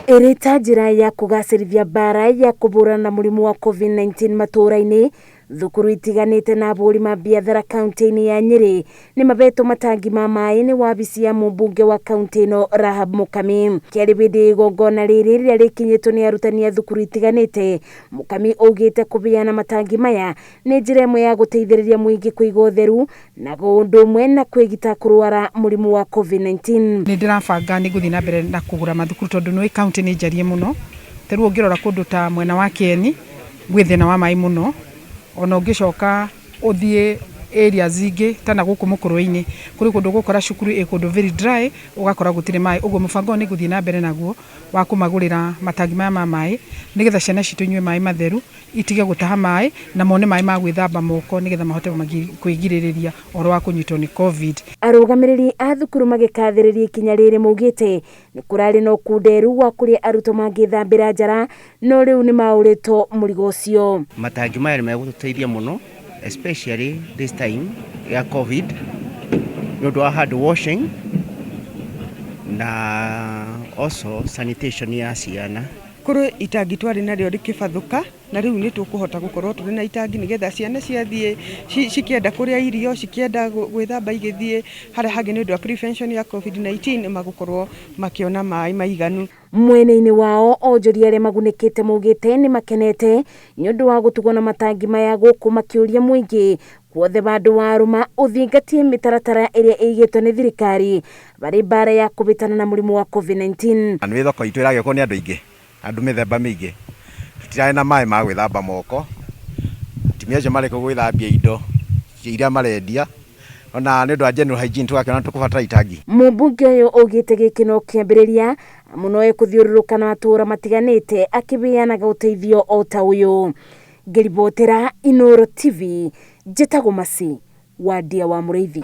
Ĩrĩ ta njĩra ya kũgacĩrithia mbara ya kũhũrana na mũrimũ wa COVID-19 matũũra-inĩ, thukuru itiganĩte na ahũri ma biathara kaunti-inĩ ya Nyĩrĩ nĩ mahetwo matangi ma maĩ nĩ wabici ya mũmbunge wa kaunti ĩno Rahab Mukami. Kĩarĩ hĩndĩ igongona rĩrĩ rĩrĩa rĩkinyĩtwo nĩ arutani a thukuru itiganĩte. Mukami augĩte kũheana matangi maya nĩ njĩra ĩmwe ya gũteithĩrĩria mũingĩ kũiga ũtheru na ũndũ ũmwe na kwĩgita kũrwara mũrimũ wa COVID-19. Nĩ ndĩrabanga nĩ ngũthiĩ na mbere na kũgũra mathukuru tondũ nĩ kaunti nĩ njarie mũno. Ta rĩu ũngĩrora kũndũ ta mwena wa Kieni gwĩ thĩna wa maĩ mũno, ona ũngĩcoka ũthiĩ areas ingĩ ta na gũkũ mũkũrwe-inĩ kũrĩ kũndũ ũgũkora cukuru ĩ kũndũ very dry, ũgakora gũtirĩ maĩ. Ũguo mũbango ũyũ nĩ ngũthiĩ na mbere naguo wa kũmagũrĩra matangi maya ma maĩ nĩgetha ciana citũ inyue maĩ matheru, itige gũtaha maĩ na mone maĩ ma gwĩthamba moko nĩgetha mahote kwĩgirĩrĩria ũhoro wa kũnyitwo nĩ COVID. Arũgamĩrĩri a thukuru magĩkathĩrĩria ikinya rĩrĩ maugĩte nĩ kũrarĩ na ũkunderu wa kũrĩa arutwo mangĩthambĩra njara no rĩu nĩ maũrĩtwo mũrigo ũcio. Matangi maya nĩ megũtũteithia mũno, especially this time ya COVID, nĩ ũndũ wa hand washing na also sanitation ya ciana. Kũrĩ itangi twarĩ narĩo rĩkĩbathũka, na rĩu nĩ tũkũhota gũkorwo tũrĩ na itangi nĩgetha ciana ciathiĩ cikĩenda kũrĩa irio, cikĩenda gwĩthamba, igĩthiĩ harĩa hangĩ nĩ ũndũ wa prevention ya COVID-19, nĩ magũkorwo makĩona maĩ maiganu. Mwena-inĩ wao, onjoria arĩa magunĩkĩte maugĩte nĩ makenete nĩ ũndũ wa gũtugwo na matangi maya gũkũ makĩũria mũingĩ kuothe vandũ warũma ũthingatie mĩtaratara ĩrĩa ĩigĩtwo nĩ thirikari varĩ mbara ya kũhĩtana na mũrimũ wa COVID-19. Nĩ thoko itũ ĩragĩũkwo nĩ andũ aingĩ, andũ mĩthemba mĩingĩ, tũtirarĩ na maĩ ma gwĩthamba moko. Atumia acio marĩ kũu gwĩthambia indo iria marendia, ona nĩ ũndũ wa general hygiene tũgakĩona tũkũbatara itangi. Mũmbunge ũyũ augĩte gĩkĩ no kĩambĩrĩria mũno ekũthiũrũrũka na matũũra matiganĩte akĩheanaga ũteithio o ta ũyũ. Ngĩribotera Inooro TV, njĩtagwo Masi Wandia wa Mũrĩithi.